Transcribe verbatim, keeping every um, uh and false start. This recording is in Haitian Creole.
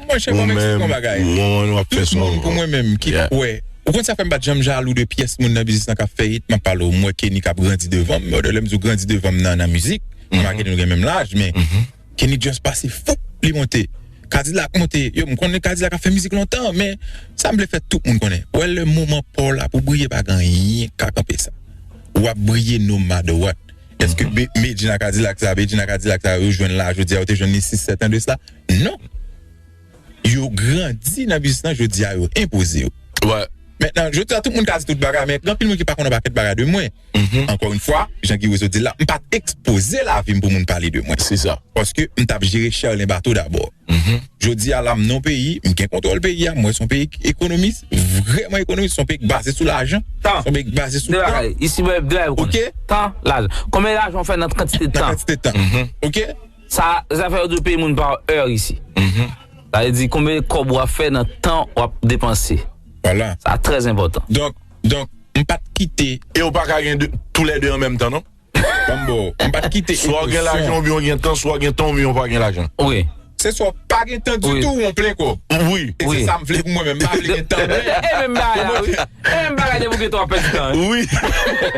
Mwen, chè, mwen, m eksplike yon bagay. Tout moun, pou mwen menm, ki kwè. Ou konn sa fè m pa t janm jalou de pyès moun nan biznis lan k ap fè it, m ap pale w, m wè Kenny k ap grandi devan m, men lè m di w grandi devan m nan, nan mizik, m pa Kenny nou gen menm laj, men Kenny just pase, foup, li monte. Kadilak monte. Yo, m konnen Kadilak ap fè mizik lontan, men sa m vle fè tout moun konnen. Wè lè moman pa w la pou briye pa gen anyen k ka kanpe sa. W ap briye no matter what. Èske Be- Medjina Kadilak sa, Bedjina Kadilak sa, yo jwenn la, jodi a, yo te jwenn li sis, sèt an de sla? Non. Yo grandi nan biznis lan, jodi a, yo enpoze yo. Mentnan, jodi a, tout moun ka di tout bagay, men gen anpil moun ki pa konn yon pakèt bagay de mwen. Ankò yon fwa, jan Guy Wesso di l la, m pa t ekspoze lavi m pou moun pale de mwen. Se sa. Paske m t ap jere Cherlin Bato dabò. Jodi a la, m nan yon peyi, m gen kontwòl peyi a, m wè se yon peyi ki ekonomis, vrèman ekonomis, se yon peyi ki baze sou lajan, se yon peyi ki baze sou tan. Isi, mwen, de bagay pou konnen. Tan, lajan. Konbyen lajan w fè nan kantite tan? Nan kantite tan. Oke? Sa, zafè yo di w peye moun pa è isi. Sa vle di konbyen kòb w ap fè nan tan w ap depanse. Vwala. Sa trè enpòtan. Donk, donk, m pa t kite. E w pa ka gen de, toulède an menm tan, non? Ban m ba w, m pa t kite. Swa w gen lajan oubyen w gen tan, swa w gen tan oubyen w pa gen lajan. Wi. Se swa w pa gen tan ditou ou w plen kòb. Wi. E se sa m vle pou mwen menm, m pa vle gen tan mwen. E menm bagay la, wi. E menm bagay la pou gen tan w ap pèdi tan, wi. Wi.